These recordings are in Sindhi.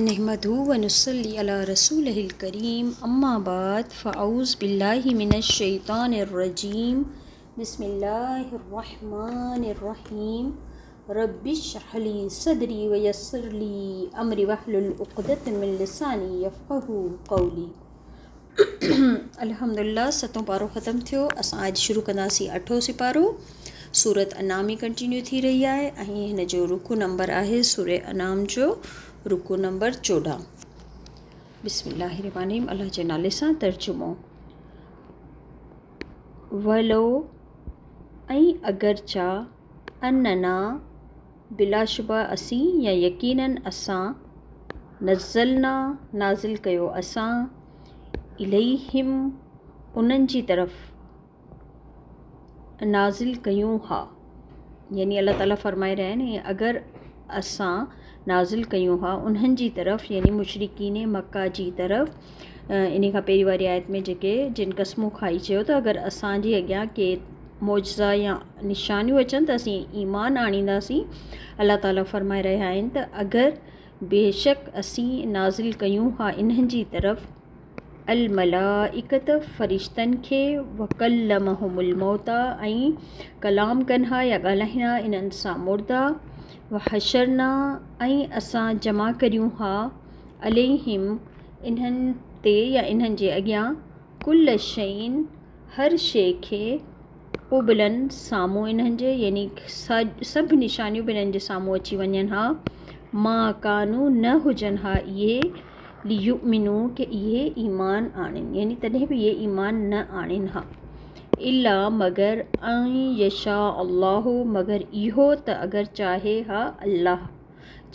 نحمده ونصلي علي رسوله الڪريم اما بعد فاعوذ بالله من الشيطان الرجيم بسم الله الرحمن الرحيم رب اشرح لي صدري ويسر لي امري واحلل عقدة من لساني يفقهوا قولي. الحمدلله ستون پارو ختم ٿيو. اسان اڄ شروع ڪنداسين اٺون سيپارو. سورت انعام ئي ڪنٽينيو ٿي رهي آهي ۽ هن جو رڪوع نمبر آهي سورة انعام جو رڪوع نمبر 14. بسم الله الرحمن الرحيم الله جي نالي سان. ترجمو، ولو ۽ اگرچه، اننا بلاشبه اسين يا يقيناً اسان، نزلنا نازل ڪيو اسان، اليهم انهن جي طرف نازل ڪيون ها. يعني الله تعاليٰ فرمائي رهيا آهن اگر اسان نازل ڪيون ها انهن جي طرف يعني مشرڪين مڪه جي طرف. انهي کان پهرين واري آيت ۾ جيڪي جن قسمون کائي چيو ته اگر اسان جي اڳيان ڪي معجزا يا نشانيون اچن ته اسين ايمان آڻينداسين. الله تعاليٰ فرمائي رهيا آهن ته اگر بيشڪ اسين نازل ڪيون ها انهن جي طرف الملائڪة فرشتن کي، وڪلمهم الموتيٰ ۽ ڪلام ڪن ها يا ڳالهائين ها انهن سان مردا، وحشرنا ۽ اسان جمع ڪريون ها عليهم انهن تي يا انهن جي اڳيان، ڪل شيء هر شيء کي، قبلا سامهون انهن جي يعني سڀ نشانيون به انهن جي سامهون اچي وڃن ها، ما ڪانوا نه هجن ها اهي، ليؤمنوا ڪي اهي ايمان آڻين يعني تڏهن به اهي ايمان نه آڻين ها، الا مگر ان يشاء الله مگر اهو ته اگر چاهي ها الله،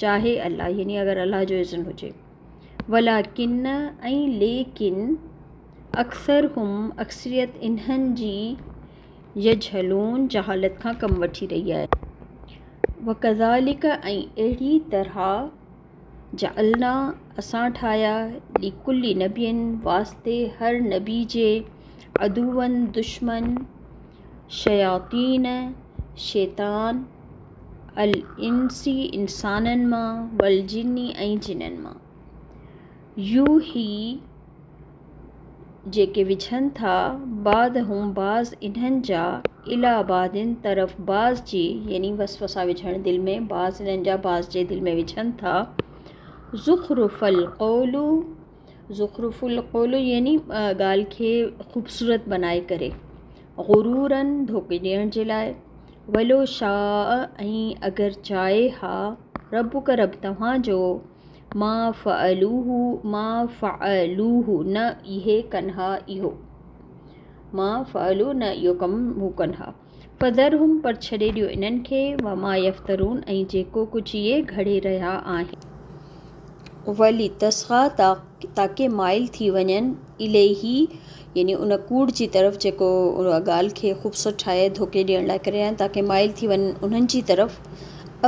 چاهي الله يعني اگر الله جو اذن هجي. ولڪن ۽ ليڪن اڪثرهم اڪثريت انهن جي يجهلون جهالت کان ڪم وٺي رهي آهي. وڪذالڪ ۽ اهڙي طرح جعلنا اسان ٺاهيا لڪل نبي واسطي هر نبي جي عدوا دشمن شياطين شيطان الانس انسانن مان والجن ۽ جنن مان. يوحي جيڪي وجهن ٿا بعضهم بعض انهن جا الي بعض طرف بعض جي يعني وسوسا وجهڻ دل ۾ بعض انهن جا بعض جي دل ۾ وجهن ٿا. زخرف القول زخرف القول يعني ڳالهه کي خوبصورت بنائي ڪري غرورا ڌوڪي ڏيڻ جي لاء. ولو شاء ۽ اگر چاهي ها ربک رب توهان جو ما فعلوه ما فعلوه نه اهي ڪن ها اهو ما فعلوه نه اهو ڪم هو ڪن ها. فذرهم پر ڇڏي ڏيو انهن کي وما يفترون ۽ جيڪو ڪجهه اهي گهڙي رهيا آهن. ولتصغيٰ تاڪه مائل ٿي وڃن اليه يعني ان ڪوڙ جي طرف جيڪو ان ڳالهه کي خوبصورت ٺاهي ڌوڪي ڏيڻ لاء ڪري رهيا آهن تاڪه مائل ٿي وڃن انهن جي طرف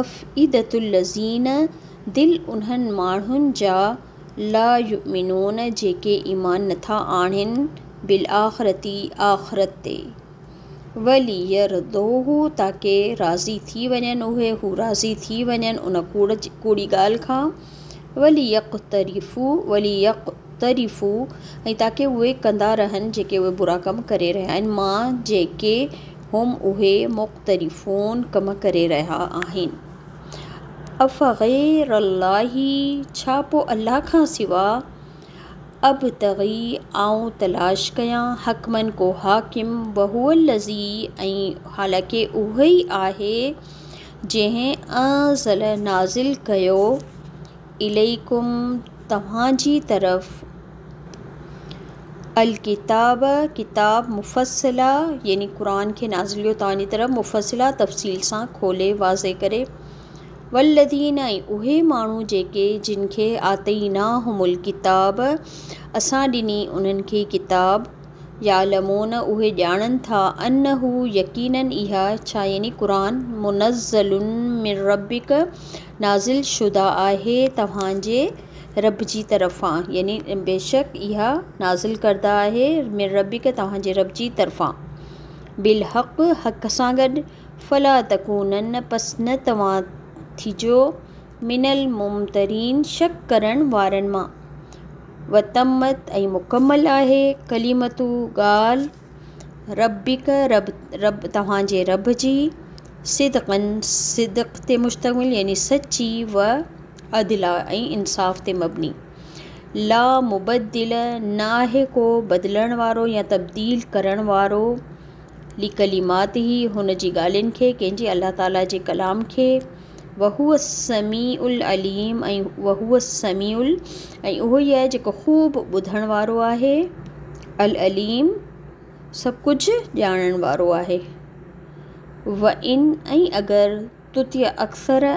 افئدة الذين دل انهن ماڻهن جا لا يؤمنون جيڪي ايمان نٿا آڻين بالآخرة آخرت تي. وليرضوه تاڪه راضي ٿي وڃن اهي، هو راضي ٿي وڃن ان ڪوڙ ڪوڙي ڳالهه کان، وليقترفو وليقترفو ۽ تاڪه اهي ڪندا رهن جيڪي اهي برا ڪم ڪري رهيا آهن، ما جيڪي هم اهي مقترفون ڪم ڪري رهيا آهن. افغير الله ڇا پوء الله کان سوا ابتغي آئون تلاش ڪيان، حڪما ڪو حاڪم، وهو الذي ۽ حالانڪه اهوئي آهي جنهن انزل نازل ڪيو اليڪم توهان جي طرف الڪتاب ڪتاب مفصلا يعني قرآن کي نازل ڪيو توهان جي طرف مفصلا تفصيل سان کولي واضح ڪري. والذين ۽ اهي ماڻهو جيڪي جن کي آتيناهم الڪتاب اسان ڏني انهن کي ڪتاب، يعلمون اهي ڄاڻن ٿا، انه يقيناً اها، ڇا يعني قرآن، منزل من ربک نازل شده آهي توهان جي رب جي طرفان يعني بيشڪ اها نازل ڪرده آهي من ربک توهان جي رب جي طرفان بالحق حق سان گڏ. فلا تڪونن پس نه توهان ٿجو من الممترين شڪ ڪرڻ وارن مان. وتمت ۽ مڪمل آهي، ڪلمة ڳالهه، ربک رب رب توهان جي رب جي، صدقا صدق تي مشتمل يعني سچي، و عدلا ۽ انصاف تي مبني. لا مبدل نه آهي ڪو بدلڻ وارو يا تبديل ڪرڻ وارو. لڪلماته هن جي ڳالهين کي، ڪنهن جي؟ الله تعاليٰ جي ڪلام کي، وهو السميع العليم ۽ وهو السميع ۽ اهو ئي آهي جيڪو خوب ٻڌڻ وارو آهي، العليم سڀ ڪجهه ڄاڻڻ وارو آهي. وان ۽ اگر تطع اڪثر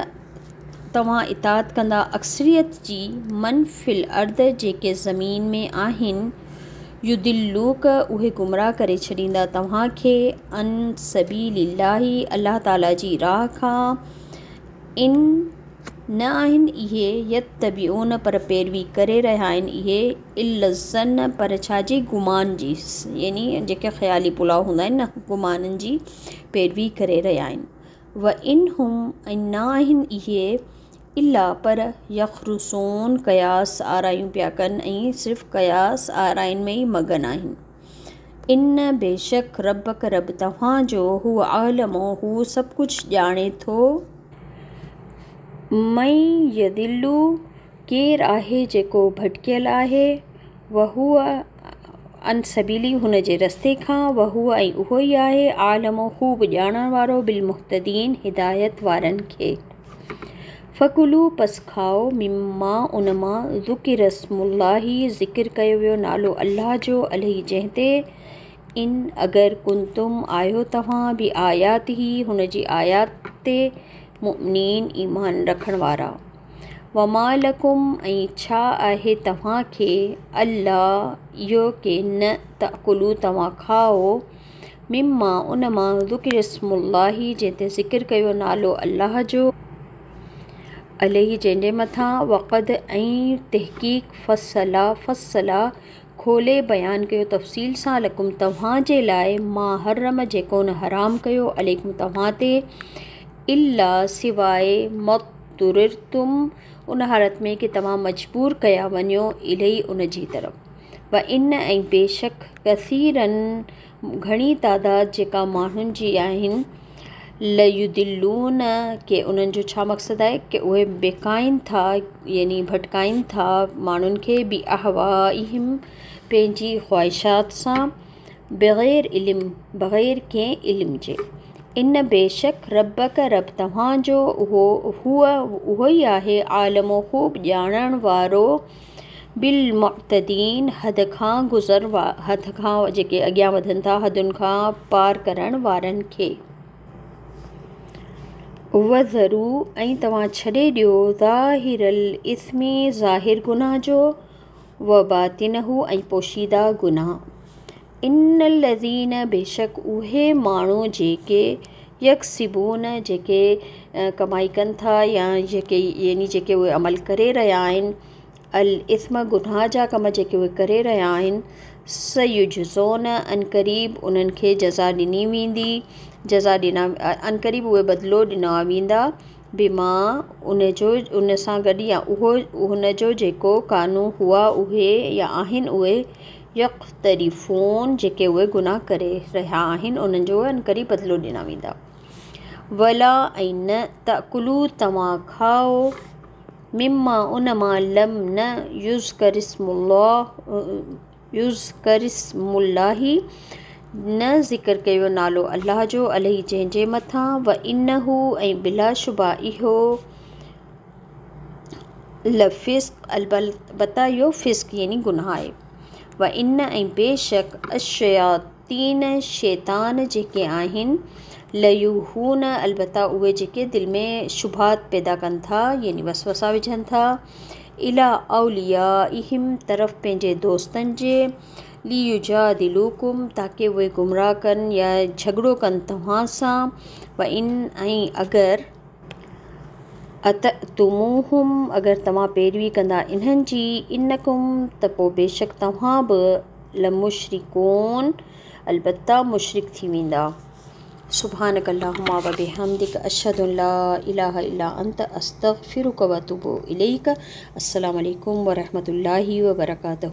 توهان اطاعت ڪندا اڪثريت جي، من في الارض جيڪي زمين ۾ آهن، يضلوڪ اهي گمراهه ڪري ڇڏيندا توهان کي، عن سبيل الله الله تعالي جي راهه کان، ان نه آهن اهي، يتبعون پر پيروي ڪري رهيا آهن اهي، الا الظن پر ڇا جي گمان جي يعني جيڪي خيالي پلاء هوندا آهن نه گمانن جي پيروي ڪري رهيا آهن. وان هم ۽ نه آهن اهي الا پر يخرصون قياس آرائيون پيا ڪن ۽ صرف قياس آرائين ۾ ئي مگن آهن. ان بيشڪ ربک رب توهان جو هو اعلم هو سڀ ڪجهه ڄاڻي ٿو. من يضل ڪير آهي جيڪو ڀٽڪيل آهي، وهو عن سبيله هن جي رستي کان، وهو ۽ اهو ئي آهي، اعلم خوب ڄاڻڻ وارو، بالمهتدين هدايت وارن کي. فڪلوا پس کائو، مما ان مان، ذڪر اسم الله ذڪر ڪيو ويو نالو الله جو، عليه جنهن تي، ان اگر ڪنتم آهيو توهان، بآياته هن جي آيات تي، مؤمنين ايمان رکڻ وارا. وما لڪم ۽ ڇا آهي توهان کي، الا اهو ڪي نه تاڪلوا توهان کائو، مما ان مان ذڪر اسم الله جنهن تي ذڪر ڪيو نالو الله جو، عليه جنهن جي مٿان، وقد ۽ تحقيق فصل فصل کولي بيان ڪيو تفصيل سان لڪم توهان جي لاء ما حرم جيڪو ان حرام ڪيو عليڪم توهان تي الا سواء ما اضطررتم ان حالت ۾ ڪي توهان مجبور ڪيا وڃو اليه ان جي طرف وان ۽ بيشڪ ڪثيرا گهڻي تعداد جيڪا ماڻهن جي آهن ليضلون ڪي انهن جو ڇا مقصد آهي ڪي اهي بهڪائين ٿا يعني ڀٽڪائين ٿا ماڻهن کي باهوائهم پنهنجي خواهشات سان بغير علم، بغير ڪنهن علم جي. ان بيشڪ ربک رب توهان جو اهو هو اهو ئي آهي اعلم خوب ڄاڻڻ وارو بالمعتدين حد کان گذر حد کان جيڪي اڳيان وڌن ٿا حدن کان پار ڪرڻ وارن کي. وذروا ۽ توهان ڇڏي ڏيو ظاهر الاثم ظاهر گناهه جو وباطنه ۽ پوشيده گناهه. ان الذين بيشڪ اهي ماڻهو جيڪي يڪسبون جيڪي ڪمائي ڪن ٿا يا جيڪي يعني جيڪي اهي عمل ڪري رهيا آهن الاثم گناهه جا ڪم جيڪي اهي ڪري رهيا آهن سيجزون عنقريب انهن کي جزا ڏني ويندي جزا ڏنا عنقريب اهي بدلو ڏنا ويندا بما ان جو ان سان گڏ يا اهو هن جو جيڪو ڪانو هئا اهي يا آهن اهي يقترفون جيڪي اهي گناهه ڪري رهيا آهن انهن جو انڪري بدلو ڏنا ويندا. ولا ۽ نه تاڪلو توهان کائو مما ان مان لم نه يذڪر اسم الله يذڪر اسم الله نه ذڪر ڪيو نالو الله جو عليه جنهن جي مٿان وانه ۽ بلاشبه اهو لفسق البته اهو فسق يعني گناهه آهي وان ۽ بيشڪ الشياطين شيطان جيڪي آهن ليوحون البته اهي جيڪي دل ۾ شبهات پيدا ڪن ٿا يعني وسوسا وجهن ٿا الي اوليائهم طرف پنهنجي دوستن جي، ليجادلوڪم تاڪه اهي گمراهه ڪن يا جهڳڙو ڪن توهان سان، وان ۽ اگر، اطعتموهم اگر توهان پيروي ڪندا انهن جي، انڪم ته پوء بيشڪ توهان به، لمشرڪون البته مشرڪ ٿي ويندا. سبحانک اللهم وبحمدک اشهد ان لا اله الا انت استغفرک واتوب اليک السلام عليڪم ورحمة الله وبرڪاته.